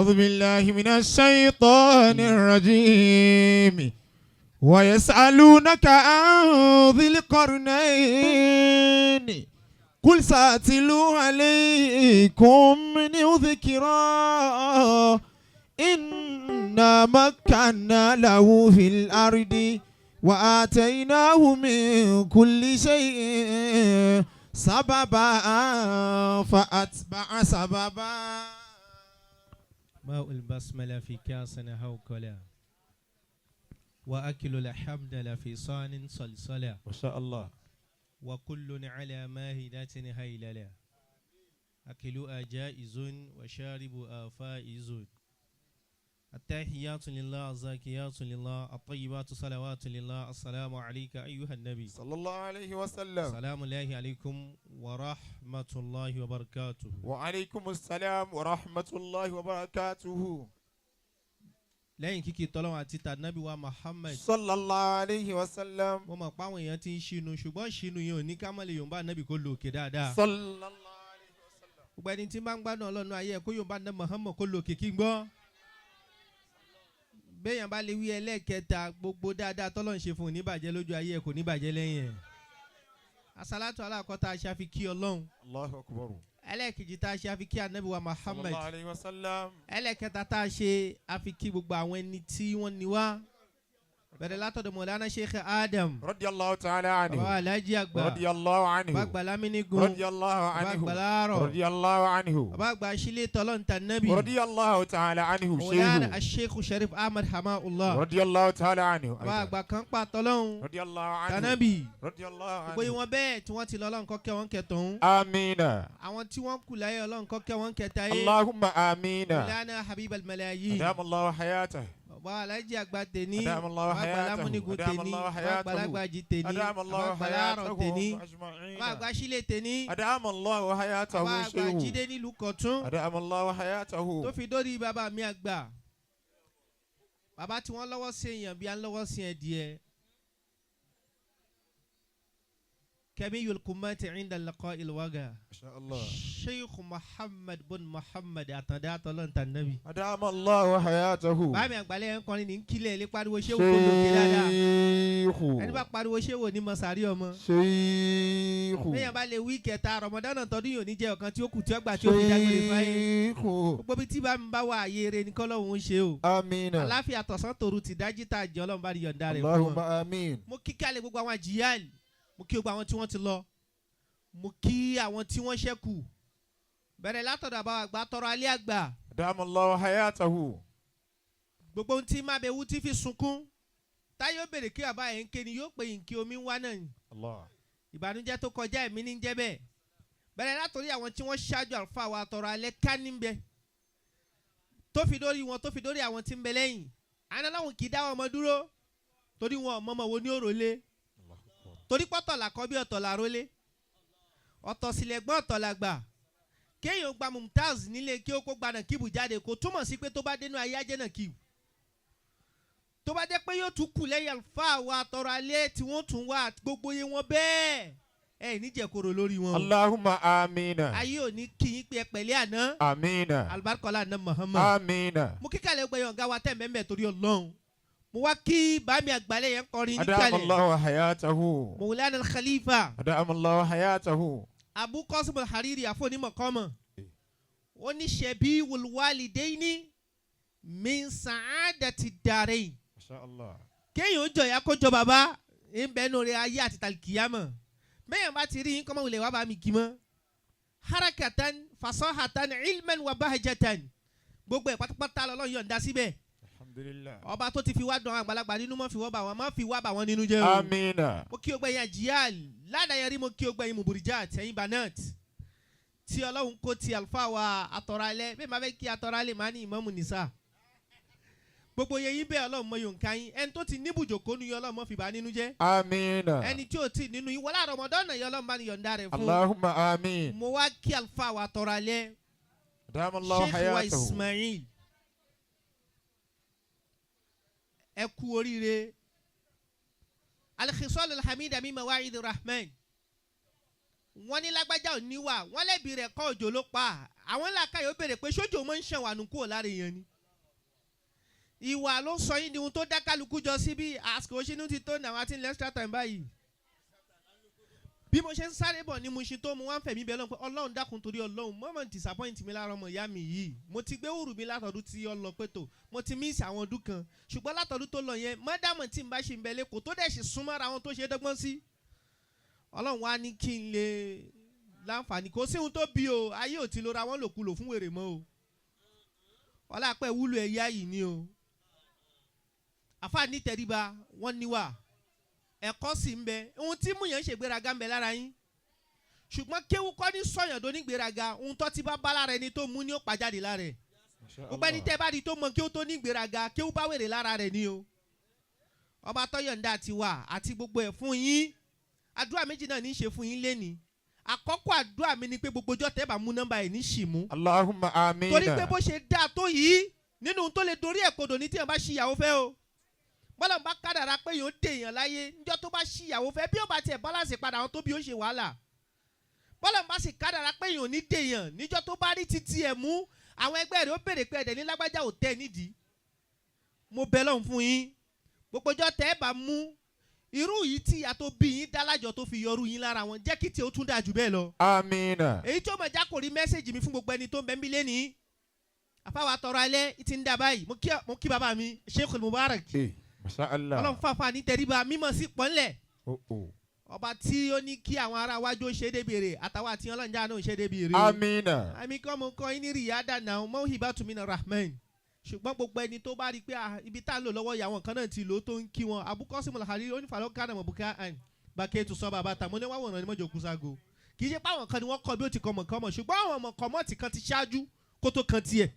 أعوذ بالله من الشيطان الرجيم. ويسألونك عن ذي القرنين، قل سأتلو عليكم منه ذكرا. إنا مكنا له في الأرض وآتيناه من كل شيء سببا فأتبع سببا. ماء البسملة في كاس هوكلا، وأكل الحمدلة في صان صلصلة. ما شاء الله. وكل على ماهدة هيللة، أكلها جائز وشاربها فائز. التحيات لله، الزاكيات لله، الطيبات صلوات لله. السلام عليك أيها النبي. صلى الله عليه وسلم. سلام الله عليكم ورحمة الله وبركاته. وعليكم السلام ورحمة الله وبركاته. Lẹ́yìn kíkí tọ́lọ́run àti tànábì wa Muhammad. صلى الله عليه وسلم. Mo mọ̀ pé àwọn èèyàn ti ń ṣínú, ṣùgbọ́n ṣínú yẹn ò ní ká má lè yòǹbá nábì kó lò òkè dáadáa. صلى الله عليه وسلم. Gbogbo ẹni tí bá ń gbádùn Ọlọ́run ayé ẹ̀, kó yòǹbá náà Muhammad kó lò òkè kí n gbọ́. Béèyàn bá lè wí ẹlẹ́ẹ̀kẹta, gbogbo dáadáa tọ́lọ́run ṣe fún un níbàjẹ́ lójú ayé ẹ̀, kò ní bàjẹ́ lẹ́yìn ẹ̀. Asalatu alákọ̀ọ́ta a ṣe àfi kí Ọlọ́run. الله أكبر. Ẹlẹ́ẹ̀kejì tá a ṣe, àfi kí anabi wa صلى Muhammad. الله عليه وسلم. Ẹlẹ́ẹ̀kẹta tá a ṣe, àfi kí gbogbo àwọn ẹni tí wọ́n ní wá, bẹ̀rẹ̀ látọ̀dọ̀ Mọ̀lánà Sheikh Adam. رضي الله تعالى عنه. Bàbá Alhaji àgbà. رضي الله عنه. Bàbá àgbà Lámínígun. رضي الله Bàbá عنه. àgbà Láàrọ̀. رضي الله عنه. Bàbá àgbà Sílé tọ́lọ́ntà Nábì. رضي الله تعالى عنه. Mọ̀lánà شيخ. Sheikh Sharif Ahmad Hamaullah. رضي الله تعالى عنه. Bàbá àgbà kan pa tọ́lọ́hún. رضي الله عنه. Tànábì. رضي الله Gbogbo عنه. wọn bẹ́ẹ̀ tí wọ́n ti lọ, Ọlọ́run kó kẹ́ wọn kẹtọ̀hún. آمين. Àwọn tí wọ́n kù láyé, Ọlọ́run kó kẹ́ wọn kẹtàyé. اللهم آمين. Mọ̀lánà Habib al-Malayi. أدام الله حياته. Bàbá Alhaji àgbà tèní. أدام الله Bàbá àgbà حياته. Lámúnigun أدام tèní. الله Bàbá àgbà حياته. Lágbàjì tèní. أدام Bàbá الله àgbà Láàrọ̀ tèní. حياته أجمعين. Bàbá àgbà Sílé tèní. أدام الله حياته. Bàbá àgbà شيخ. Jídé nílùú Kọ̀tún. أدام الله حياته. Tó fi dórí bàbá mi àgbà, bàbá tí wọ́n lọ́wọ́ sí èèyàn bí a ń lọ́wọ́ sí ẹ̀dìẹ. Kẹ́mi yulkumati inda laqa ilwaga. ما شاء الله. Sheikh Muhammad bin Muhammad Àtàndá tọ́lọ́ntà Nabi. أدام الله حياته. Bàbá mi àgbàlẹ̀ yẹn ń kọrin ní kílẹ̀ lé, pariwo ṣé wò kó lókè dáadáa. شيخ. Ẹni bá pariwo ṣé wò ní mọ̀sárì ọmọ. شيخ. Bẹ́ẹ̀ bá lè wí kẹta, Ramadan tọdún yìí ò ní jẹ́ ọ̀kan tí ó kù tí ó gbà tí ó fi dágbére fáyé. شيخ. Gbogbo bí tí bá ń bá wà, àyè eré ní kọ́lọ́hún ń ṣe o. آمين. Àláfíà tọ̀sán tòru ti dájí tá a jẹ́, Ọlọ́run bá rí yọ̀ǹda rẹ̀ fún اللهم wọn. آمين. Mo kí kálẹ̀ gbogbo àwọn àjíyàlì, mo kí gbogbo àwọn tí wọ́n ti lọ, mo kí àwọn tí wọ́n ṣẹ́kù, bẹ̀rẹ̀ látọ̀dọ̀ àbáwọ̀ àgbà tọrọ alẹ́ àgbà. أدام الله حياته. Gbogbo ohun tí má bẹ wú tí fi sunkún táyé ó bèrè kí bàbá yẹn ń ké ni, yóò pè yín kí omi ń wá náà ni. الله. Ìbànújẹ́ tó kọjá ẹ̀mí ní jẹ́ bẹ́ẹ̀, bẹ̀rẹ̀ látòrí àwọn tí wọ́n ṣáájú àlùfáà wa tọrọ alẹ́ ká níbẹ̀, tó fi dórí wọn, tó fi dórí àwọn tí ń bẹ lẹ́yìn àná láwọn kì í dá wọn ọmọ dúró torí wọn ọmọ ọmọ wo ní òròlé, torí pọ́tọ̀ làkọ́ bí ọ̀tọ̀ làrólé, ọ̀tọ̀ sílẹ̀ gbọ́n, ọ̀tọ̀ làgbà. Kéèyàn gba Mumtaz nílé kí ó kó gba nàkíbù jáde, kò túmọ̀ sí pé tó bá dénú ayé ajẹ́ nàkíbù. Tó bá jẹ́ pé yóò tún kù lẹ́yìn àlùfáà wa tọrọ alẹ́ tí wọ́n tún wá gbogbo yé wọn bẹ́ẹ̀, ẹ níjẹ̀koro lórí wọn o. اللهم آمين. Ayé ò ní kí yín pé ẹ pẹ̀lẹ́ àná. آمين. Alibarikọ́lá àná Muhammad. آمين. Mo kíkàlẹ̀ gbẹ̀yàn ọ̀gá wa tẹ̀ mẹ́mẹ́ torí Ọlọ́run. Mo wá kí bàmí àgbàlẹ̀ yẹn kọrin أدام níkàlẹ̀. الله حياته. Mawlana Khalifa. أدام الله حياته. Abu Qasim al-Hariri àfọ̀nímọ̀kọ́mọ̀, ó ní ṣebí wal-walidaini min sa'adati darain. ما شاء الله. Kéèyàn ó jọ̀yà kó jọ bàbá ń bẹ́ẹ̀ rẹ̀ ayé àti tàlìkìyàmọ̀. Bẹ́ẹ̀ bá ti rí yín kọ́mọ wulẹ̀ wá bá mi kí mọ́, harakatan fasahatan ilman wa bahjatan, gbogbo ẹ̀ pátápátá lọ́lọ́run yọ̀ǹda síbẹ̀. الحمد لله. Ọba tó ti fi wá dùn àwọn àgbàlagbà nínú, mọ́ fi wọ́ bà wọ́n, má fi wá bà wọ́n nínú jẹ́ o. آمين. Mo kí o gbẹ̀yìn àjíyàl ládàáyẹrí, mo kí o gbẹ̀yìn muburijat, ẹ̀yin banat tí Ọlọ́run kó ti àlùfáà wa àtọ̀rọ̀ alẹ́ bẹ́ẹ̀ máa fẹ́ kí àtọ̀rọ̀ alẹ́ máa ní ìmáàmù nìsà, gbogbo yẹn yín bẹ́ẹ̀, Ọlọ́run mọ yòǹkà yín. Ẹni tó ti níbùjòkó nu yín, Ọlọ́run mọ́ fi bà nínú jẹ́. آمين. Ẹni tí ò tí nínú yín, wọlé àrọmọdọ́nà yìí, Ọlọ́run bá ní yọ̀ǹda rẹ̀ fún. اللهم آمين. Mo wá kí àlùfáà wa àtọ̀rọ̀ alẹ́ أدام الله Sheikh wa حياته. Ismail, ẹ kú oríire. Al-khisal al-hamida min mawa'id rahman. Wọ́n ní lágbájá ò níwà, wọ́n lẹ́bi rẹ̀ kọ́, òjò ló pa. Àwọn làákàyè ó béèrè pé sójò máa ń ṣàn wà nù kúrò lára èèyàn ni. Ìwà ló sọ yín di ohun tó dá kálukú jọ síbí. Àsìkò sínú ti tó náà, àti extra time báyìí. Bí mo ṣe ń sáré bọ̀ ní Mushin tó mu wá ń fẹ̀mí bẹ́ẹ̀ lọ́n pé Ọlọ́run dákun, torí Ọlọ́run, mọ́mọ́ disappoint mi lára ọmọ ìyá mi yìí. Mo ti gbé wùrù mi látọ̀dún tí ọ lọ pé tó mo ti miss àwọn ọdún kan, ṣùgbọ́n látọ̀dún tó lọ yẹn, mọ́dàmọ̀ tí n bá ṣe ń bẹ lẹ́kọ̀ọ́ tó dẹ̀ ṣe súnmọ́ra àwọn tó ṣe é dọ́gbọ́n sí. Ọlọ́run wá ní kí n lè láǹfààní. Kò sí ohun tó bí o, ayé ò ti lora wọn lòkulò fún wèrè mọ́ o. Ọlápẹ̀ wúlò ẹ̀yà yìí ni o. Àfáà ní tẹríba, wọ́n níwà, ẹ̀kọ́ sì ń bẹ. Ohun tí múyàn ń ṣègbéraga ń bẹ lára yín, ṣùgbọ́n kéwú kọ́ ní sọ̀yàn tó ní gbéraga. Ohun tó ti bá bá lára ẹni tó mú ní ó pa jáde lára ẹ̀. Gbogbo ẹni tẹ́ bá di tó mọ kéwú tó ní gbéraga, kéwú bá wèrè lára rẹ̀ ni o. Ọba tọ́yọ̀ǹda ti wà àti gbogbo ẹ̀ fún yín. Àdúrà méjì náà ní í ṣe fún yín léni. Àkọ́kọ́ àdúrà mi ni pé gbogbo ọjọ́ tẹ́ bá mú nọ́mbà ẹ̀ ní ṣì mú. Allahumma amina. Torí pé bó ṣe dáa tó yìí, nínú ohun tó lè dorí ẹ̀ kodò ní tí yẹn bá ṣì ìyàwó fẹ́ o. Bọ́lá ń bá kádàrá pé yóò dé èèyàn láyé, níjọ́ tó bá ṣì ìyàwó fẹ́, bí ó bá tiẹ̀ balance padà, àwọn tó bí ó ṣe wàhálà. Bọ́lá ń bá sì kádàrá pé èèyàn ò ní dé èèyàn, níjọ́ tó bá rí títí ẹ̀ mú, àwọn ẹgbẹ́ rẹ̀ ó béèrè pé ẹ̀dẹ̀ ní lágbájá ò tẹ́ nídìí. Mo bẹ lọ́hùn fún yín, gbogbo ọjọ́ tẹ́ ẹ bá mú irú yìí tí ìyá tó bí yín dálájọ tó fi yọrù yín lára wọn, jẹ́ kí tí ó tún dáa jù bẹ́ẹ̀ lọ. Amina. Èyí tó mọ̀ já kò rí message mi fún gbogbo ẹni tó ń bẹ ń bí lẹ́nìí. Àfáwà tọrọ alẹ́ ti ń dà báyìí. Mo kí bàbá mi Sheikh Mubarak. Eh, masha Allah. Ọlọ́run fàfà ní tẹríba mímọ̀ sí pọ́nlẹ̀. Oh, oh. Ọba tí ó ní kí àwọn ará wájú ó ṣe débi èrè, àtàwọn àti ọlọ́njà náà ó ṣe débi èrè o. Amina. Àmì kọ́ mo kọ́ yín ní riyada náà mawhibatu mina rahman. Ṣùgbọ́n gbogbo ẹni tó bá rí i pé, ah, ibi tá a lò lọ́wọ́ yìí, àwọn kan náà ti lò ó tó ń kí wọn. Abukọ́sí Hariri ó ní fàlọ́ kánà mọ̀bùká àn bàkẹ́ tó sọ bàbá tàmọ́ ní wàwọ̀n ní mọ́jọ kúsago. Kì í ṣe pé àwọn kan ni wọ́n kọ́ bí ó ti kọ́ mọ̀kọ́ mọ̀, ṣùgbọ́n àwọn mọ̀kọ́mọ́tì kan ti ṣáájú kó tó kan tiẹ̀.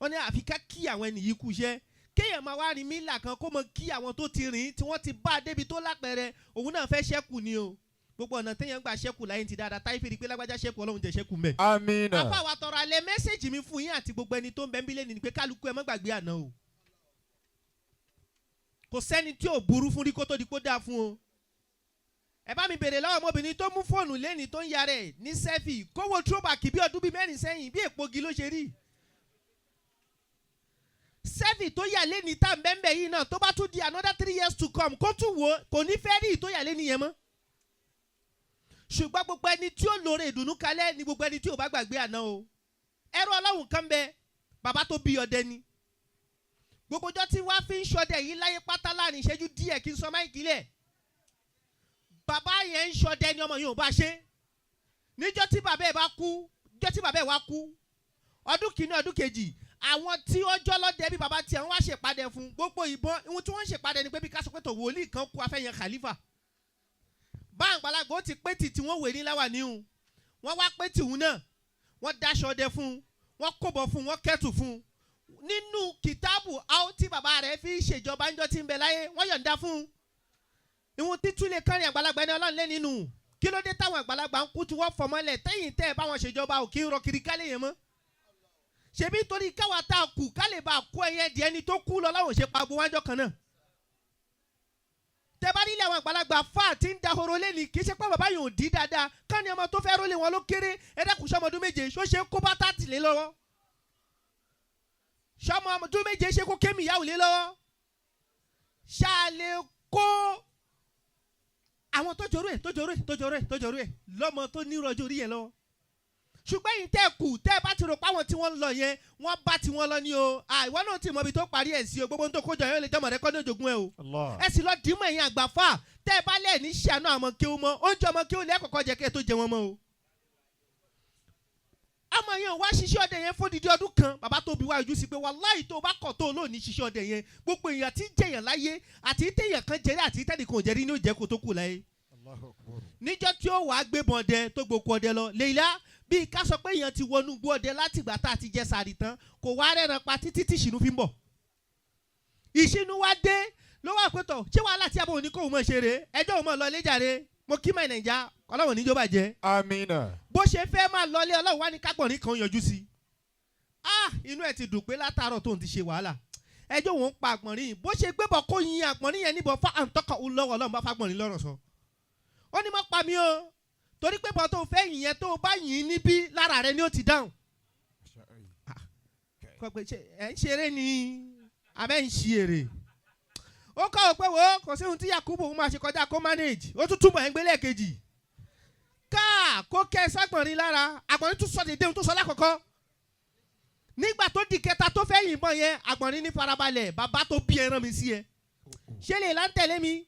Wọ́n ní àfi ká kí àwọn ẹni yìí kú iṣẹ́. Kéèyàn máa wá rin mílà kan kó mọ kí àwọn tó ti rìn tí wọ́n ti bá a débi tó lápẹẹrẹ, òun náà fẹ́ ṣẹ́kù ni o. Gbogbo ọ̀nà téèyàn gbà ṣẹ́kù láyé ti dáadáa táyé fi rí i pé lágbájá ṣẹ́kù, Ọlọ́run jẹ́ ṣẹ́kù mẹ́. Amina. Afa wa tọrọ alẹ́, message mi fún yín àti gbogbo ẹni tó ń bẹ ń bí lẹ́ni ni pé kálukú ẹ má gbàgbé àná o. Kò sẹ́ni tí ò burú fún rí kó tó di kó dáa fún o. Ẹ bá mi bèrè lọ́wọ́ ọmọbìnrin tó mú fóònù lẹ́ni tó ń ya rẹ̀ ní selfie, kówó throwback bí ọdún bíi 4 sẹ́yìn, bí èpogi ló ṣe rí. Selfie tó yà lẹ́ni tá bẹ́ẹ̀ yìí náà, tó bá tún di another 3 years to come, kó tún wò, kò ní fẹ́ rí ìtó yà lẹ́ni yẹn mọ́. Ṣùgbọ́n gbogbo ẹni tí ó lóore ìdùnnú kalẹ̀ ni gbogbo ẹni tí ò bá gbàgbé àná o. Ẹrú Ọlọ́run kan bẹ, bàbá tó bí ọdẹ ni. Gbogbo ọjọ́ tí wàá fi ń ṣọdẹ yìí láyé pátá, láàrin ìṣẹ́jú díẹ̀ kí n sọ mic lẹ̀, bàbá yẹn ń ṣọdẹ ni, ọmọ yìí ò bá ṣe. Níjọ́ tí bàbá ẹ̀ bá kú, níjọ́ tí bàbá ẹ̀ wá kú, ọdún kìíní, ọdún kejì, àwọn tí ó jọ́ lọ́dẹ bí bàbá tiẹ̀ ń wá ṣèpàdé fún gbogbo ìbọn. Ohun tí wọ́n ń ṣèpàdé ni pé bí ká sọ pé tó wòlíì kan kú, afẹ́yẹn khalifa bá àgbàlagbà ó ti pé tì tí wọ́n wè ní láwà níhun. Wọ́n wá pé tìhun náà, wọ́n dáṣọ ọdẹ fún un, wọ́n kóbọ̀ fún un, wọ́n kẹ́tù fún un. Nínú kìtáàbù áó tí bàbá rẹ̀ fi ṣèjọba ńjọ́ tí ń bẹ láyé, wọ́n yọ̀ǹda fún un. Ìwọ̀n títún lè kánrin àgbàlagbà ẹni Ọlọ́run lé nínú. Kí ló dé táwọn àgbàlagbà ń kú tí wọ́n fọmọ́lẹ̀ tẹ́yìn tẹ́ ẹ bá wọn ṣèjọba ò kí ń rọ kiri kálẹ̀ yẹn mọ́? Ṣebí torí káwa tá a kù ká lè bá a kó ẹyẹ di ẹni tó kú lọ láwọn ṣe pa gbogbo wájọ kan náà. Tẹ bá nílé àwọn àgbàlagbà fáà tí ń dahoro lẹ́ni, kì í ṣe pé bàbá yòó dí dáadáa ká ní ọmọ tó fẹ́ rólé wọn ló kéré. Ẹ dákun, sọmọ ọdún 7 ṣó ṣe kó bá tààtì lé lọ́wọ́? Sọmọ ọdún 7 ṣe kó kémi ìyáwó lé lọ́wọ́? Ṣáà lè kó àwọn tó jorú ẹ̀, tó jorú ẹ̀, tó jorú ẹ̀, tó jorú ẹ̀ lọ́mọ tó ní ìrọ̀jò orí yẹn lọ́wọ́? Ṣùgbọ́n yìí tẹ́ kù, tẹ́ ẹ bá ti rò pé àwọn tí wọ́n ń lọ yẹn, wọ́n bá tí wọ́n lọ ní o. Ìwọ náà ti mọ ibi tó parí ẹ̀ sí o. Gbogbo tó kójọ yẹn, ó lè jọmọ̀ rẹ kọ́ ní òjògùn ẹ o. Allah. Ẹ sì lọ dìímọ̀ ẹ̀yin àgbà fà tẹ́ ẹ bá lẹ̀ ní ṣàánú àwọn kéwú mọ́ oúnjẹ ọmọ kéwú lẹ́kọ̀ọ́kọ́ jẹ́ kẹ́ ẹ tó jẹ wọn mọ́ o. Ọmọ yẹn wá ṣiṣẹ́ ọdẹ yẹn fódìdí ọdún kan. Bàbá tó bí wá ojú sí pé wàláhì, tó bá kọ̀ tó lóòní ṣiṣẹ́ ọdẹ yẹn, gbogbo èèyàn tí ń jẹyàn láyé àti téèyàn kan jẹrí àti tẹ́nìkan ò jẹrí ní ó jẹ́ kó tó kù láyé. Allahu Akbar. Níjọ́ tí ó wàá gbébọn ọdẹ tó gboko ọdẹ lọ Leila, bíi ká sọ pé èèyàn ti wọnú igbó ọdẹ láti ìgbà tá a ti jẹ sàrì tán, kò wá rẹ́ran pa títí tí ìṣìnú fi ń bọ̀. Ìṣìnú wá dé ló wà pé tọ̀, ṣé wàhálà tí a bọ̀ òní kóun mọ̀ ṣe rèé? Ẹjọ́ òun mọ̀ lọ léjàre. Mo kí mọ̀ Nàìjà, Ọlọ́run níjó bàjẹ́. Amina. Bó ṣe fẹ́ máa lọlé, Ọlọ́run wá ní kágbọ̀nrín kan yọjú sí i. Ah, inú ẹ̀ ti dùn pé látàárọ̀ tóun ti ṣe wàhálà, ẹjọ́ òun ń pa àgbọ̀nrín yìí. Bó ṣe gbébọ̀ kó yin àgbọ̀nrín yẹn níbọ̀ fá àǹtọ́kọ̀ lọ́wọ́, Ọlọ́run bá fàgbọ̀nrín lọ́rọ̀ sọ. Ó ní má pa mí o, torí Torí pé bọ́ tó fẹ́ yìn yẹn, tó o bá yìn níbí, lára rẹ ni ó ti dáhùn. Kọ pé ṣe ẹ̀ ń ṣeré ni abẹ́ ń ṣi èrè. Ó kọ́ ọ pé wo kò sí ohun tí Yakubu máa ṣe kọjá kó manage. Ó tún túbọ̀ ẹ̀ ń gbé lẹ́ẹ̀kejì káà kó kẹ́ ẹ ságbọ̀nrín lára. Àgbọ̀nrín tún sọ dédé ohun tó sọ lákọ̀ọ́kọ́. Nígbà tó di kẹta tó fẹ́ yìnbọn yẹn, àgbọ̀nrín ní farabalẹ̀, bàbá tó bí ẹran mi sí ẹ, ṣé lè là ń tẹ̀lé mi?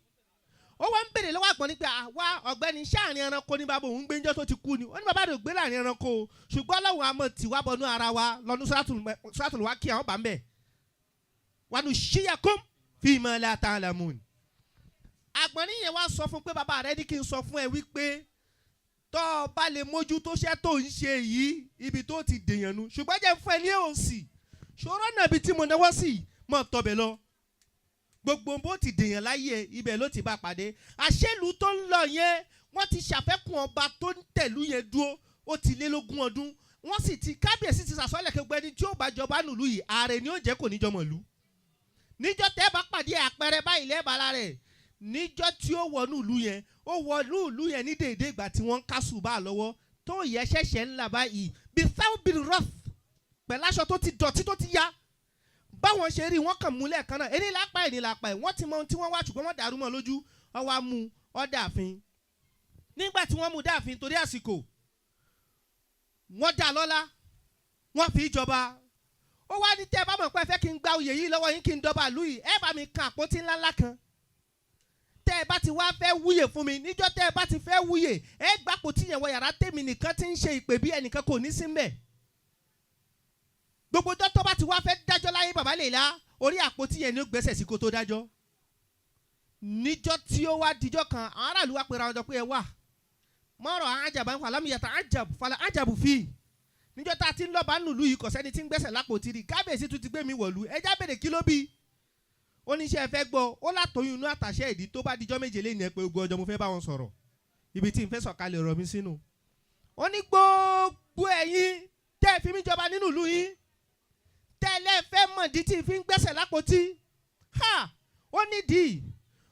Ó wá ń bèrè lọ́wọ́ àgbọ̀nrín pé àwa ọ̀gbẹ́ni, sáàrin ẹranko ní bàbá òun gbé ńjọ́ tó ti kú ni? Ó ní bàbá rẹ̀ ò gbé láàrin ẹranko o, ṣùgbọ́n Ọlọ́run àmọ́ tì wá bọnú ara wa lọ́nu suratul wá kí àwọn bá ń bẹ̀ wanu ṣíyàkóm fima la ta'lamun. Àgbọ̀nrín yẹn wá sọ fún pé bàbá rẹ̀ ní kí n sọ fún ẹ wípé tọ́ ọ bá lè mójútó iṣẹ́ tó ń ṣe yìí, ibi tó ti dèèyàn nu, ṣùgbọ́n jẹ́ fún ẹ ní òsì ṣòro náà, ibi tí mo náwó sí mọ̀ tọbẹ̀ lọ, gbogbo bó ti dèèyàn láyé, ibẹ̀ ló ti bá pàdé. Àṣèlú tó ń lọ yẹn, wọ́n ti ṣàfẹ́kùn ọba tó ń tẹ̀lú yẹn dúró, ó ti lé lógún ọdún. Wọ́n sì ti kábíyèsí ti sàsọ́lẹ̀ kí gbogbo ẹni tí ó bá jọba nùlú yìí, ààrẹ ni ó jẹ́, kò ní jọmọ̀ lú. Níjọ́ tẹ́ bá pàdé, àpẹẹrẹ báyìí lẹ́ẹ̀bà lára ẹ̀. Níjọ́ tí ó wọnú ìlú yẹn, ó wọnú ìlú yẹn ní déédéé ìgbà tí wọ́n ń kásù bá a lọ́wọ́ tó yẹ ṣẹ̀ṣẹ̀ ńlá báyìí bí thawbin rath, pẹ̀lú aṣọ tó ti dọ̀tí tó ti ya. Báwọn ṣe rí wọ́n kàn mú lẹ́ẹ̀kan náà, ẹni lápá ẹni lápá ẹ̀. Wọ́n ti mọ ohun tí wọ́n wá, ṣùgbọ́n wọ́n dàrú mọ́ lójú. Wọ́n wá mú ọ dààfin. Nígbà tí wọ́n mú dààfin, torí àsìkò, wọ́n dá lọ́lá, wọ́n fi jọba. Ó wá ní tẹ́ ẹ bá mọ̀ pé ẹ fẹ́ kí n gba oyè yìí lọ́wọ́ yín, kí n dọ́ba ìlú yìí, ẹ bá mi kan àpótí ńláńlá kan. Tẹ́ ẹ bá ti wá fẹ́ wúyè fún mi, níjọ́ tẹ́ ẹ bá ti fẹ́ wúyè, ẹ gbà àpótí yẹn wọ yàrá tèmi nìkan tí ń ṣe ìpè bí ẹnìkan kò ní sí mbẹ̀. Gbogbo ọjọ́ tó bá ti wá fẹ́ dájọ́ láyé, bàbá lè la orí àpótí yẹn ní ó gbẹ́sẹ̀ sí kó tó dájọ́. Níjọ́ tí ó wá dijọ́ kan, àwọn aráàlú wá pera wọn jọ pé ẹ wà mọ́rọ̀ àjàbá ń falámù yàtọ̀ àjàbù falà àjàbù fi. Níjọ́ tá a ti ń lọ́ba nùlú yìí, kò sẹ́ni tí ń gbẹ́sẹ̀ lápòtí rí. Kábíyèsí tún ti gbé mi wọ̀lú, ẹjá bèrè kí ló bí. Ó ní iṣẹ́ fẹ́ gbọ́? Ó látòyún inú àtàṣe ìdí tó bá dijọ́ 7 lẹ́yìn ẹ pé ogun ọjọ́ mo fẹ́ bá wọn sọ̀rọ̀, ibi tí n fẹ́ sọ̀kalẹ̀ ọ̀rọ̀ mi sínú. Ó ní gbogbo ẹ̀yin tẹ́ ẹ fi mí jọba nínú ìlú yín, tẹ́lẹ̀ fẹ́ mọ̀dí tí n fi ń gbẹ́sẹ̀ lápòtí, ha, ó nídìí.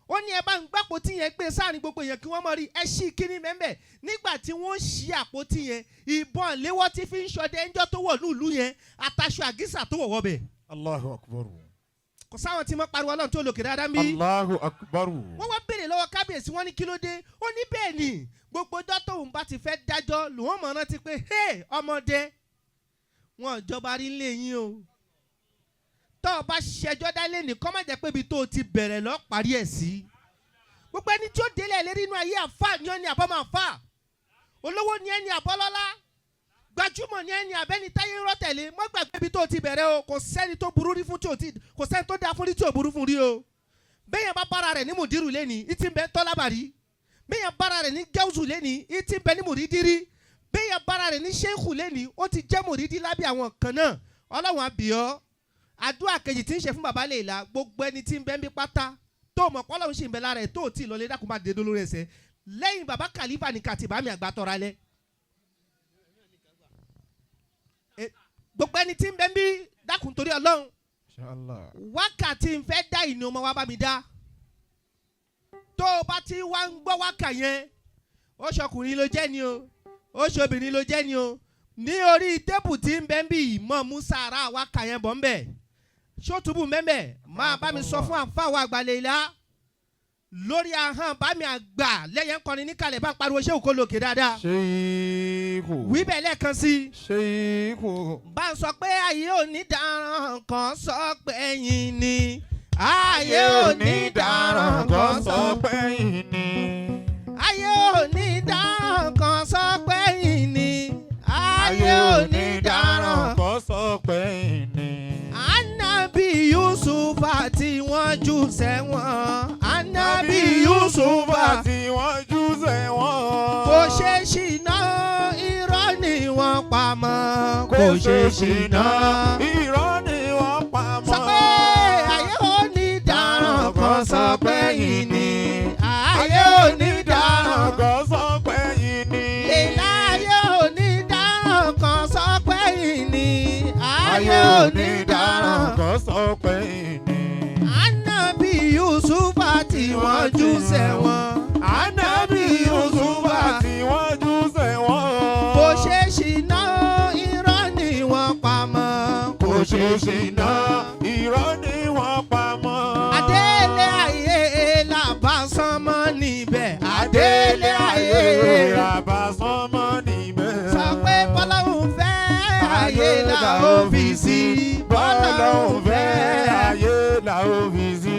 Ó ní ẹ bá ń gbàpótí yẹn gbé sáàrin gbogbo èèyàn kí wọ́n mọ̀ rí ẹ ṣí kíní mẹ́mbẹ̀. Nígbà tí wọ́n ṣí àpótí yẹn, ìbọn léwọ́ tí fi ń ṣọdẹ ńjọ́ tó wọ̀ lùlù yẹn, àtàṣọ àgísà tó wọ̀ wọ́bẹ̀. Allahu akbar. Kò sáwọn tí wọ́n pariwo Ọlọ́run tó lòkè dáadáa ń bí. Allahu akbar. Wọ́n wá béèrè lọ́wọ́ kábíyèsí, wọ́n ní kí ló dé? Ó ní bẹ́ẹ̀ ni, gbogbo ọjọ́ tóun bá ti fẹ́ dájọ́ lòun mọ̀ rántí pé hey, ọmọdé wọn ìjọba rí ń lé yín o, tọ́ ọ bá ṣẹjọ́ dálé nìkan, má jẹ́ pé ibi tó o ti bẹ̀rẹ̀ lọ́ọ́ parí ẹ̀ sí. Gbogbo ẹni tí ó délẹ̀ lérí inú ayé, àfa ni ọ́ ní àbọ̀ máa fà, olówó ni ẹni àbọ́lọ́lá, gbajúmọ̀ ni ẹni àbẹ́ni táyé ń rọ́ tẹ̀lé, mọ́ gbàgbé ibi tó o ti bẹ̀rẹ̀ o. Kò sẹ́ni tó burú rí fún tí o ti, kò sẹ́ni tó dáa fún rí tí o burú fún rí o. Bẹ́yẹn bá bára rẹ̀ ní mùdírù lẹ́ni, ìtì ń bẹ tọ́lábàrí. Bẹ́yẹn bára rẹ̀ ní gẹ́wùsù lẹ́ni, ìtì ń bẹ ní mùrídìrí. Bẹ́yẹn bára rẹ̀ ní sẹ́kù lẹ́ni, ó ti jẹ́ mùrídìí lábẹ́ àwọn kan náà. Ọlọ́run àbíọ́. Àdúrà kejì tí ń ṣe fún bàbá lè la, gbogbo ẹni tí ń bẹ ń bí pátá tó mọ̀ pọ́lọ́run sì ń bẹ lára ẹ̀ tó ò tí ì lọlé, dákun bá dédé lórí ẹsẹ̀ lẹ́yìn bàbá kàlífà ní kàtìbámi àgbà tọ́ra lẹ́. Gbogbo ẹni tí ń bẹ ń bí, dákun torí Ọlọ́run. Inshallah. Wákàtí ń fẹ́ dá ìní ọmọ wa bá mi dá, tó o bá ti wá ń gbọ́ wákà yẹn, ó ṣọkùnrin ló jẹ́ ni o, ó ṣobìnrin ló jẹ́ ni o, ní orí tébù tí ń bẹ ń bí, mọ̀ musa ara wákà yẹn bọ̀ ń bẹ̀, ṣótúbù mẹ́mẹ́ máa bá mi sọ fún àǹfààní àgbàlẹ̀ ìlà lórí ahọ́n bá mi àgbà lẹ́yìn kọrin níkàlẹ̀, bá ń pariwo ṣé òkò lòkè dáadáa. Sheikhu. Wí bẹ́ẹ̀ lẹ́ẹ̀kan sí i. Sheikhu. Bá ń sọ pé ayé onídàáràn kan sọ pé ẹ̀yin ni, ayé onídàáràn kan sọ pé yìí ni. Ayé onídàáràn kan sọ pé ẹ̀yin ni, ayé onídàáràn. Kan sọ pé yìí ni. Anabi Yusufa tí wọ́n jù sẹ́wọ̀n, Anabi Yusufa tí wọ́n jù sẹ́wọ̀n. Kò ṣe ṣìnà, irọ́ ni wọ́n pa mọ́. Kò ṣe ṣìnà, irọ́ ni wọ́n pa mọ́. Sọ pé ayé onídàáràn kan sọ pé yìí ni, ayé onídàáràn kan sọ pé yìí ni. Lèlá, ayé onídàáràn kan sọ pé yìí ni, ayé onídàáràn. Kan sọ pé yìí ni. Anabi Yusufa tí wọ́n jù sẹ́wọ̀n. Ànábì Yusufa tí wọ́n jù Irọ́ ni wọ́n pa mọ́. Adélé ayé làbá sánmọ́ níbẹ̀. Adélé ayé làbá sánmọ́ níbẹ̀. Sọ pé bọ́láhùn fẹ́ ayé là ó fi sí. Bọ́lọ́hún fẹ́ ayé là ó fi sí.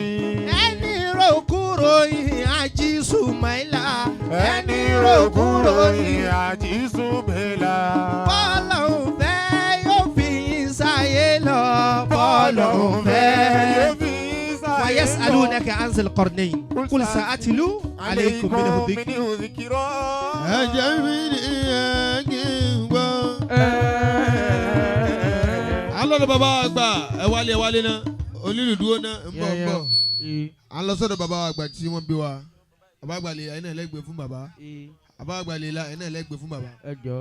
Ẹni rò kúrò yìí ají Sùmáìlà. Ẹni rò kúrò yìí àjí Sùmẹ́là. Bọ́láhùn fẹ́ yóò fi yín sáyé lọ. Bọ́láhùn fẹ́. Yóò fi sáyé lọ. ويسألونك عن ذي القرنين قل سأتلو عليكم منه ذكر. منه ذكرا. Ẹ̀jẹ̀ mi ni ẹ̀ kí n gbọ́. À ń lọ́dọ̀ bàbá àgbà, ẹ wálé, ẹ wálé náà, onílùdúró náà ń bọ̀, ń bọ̀. À ń lọ sọ́dọ̀ bàbá àgbà tí wọ́n bí wa. Bàbá àgbà lè la, ẹ̀ náà lẹ́gbẹ̀ẹ́ fún bàbá. Bàbá àgbà lè la, ẹ̀ náà lẹ́gbẹ̀ẹ́ fún bàbá. Ẹ jọ.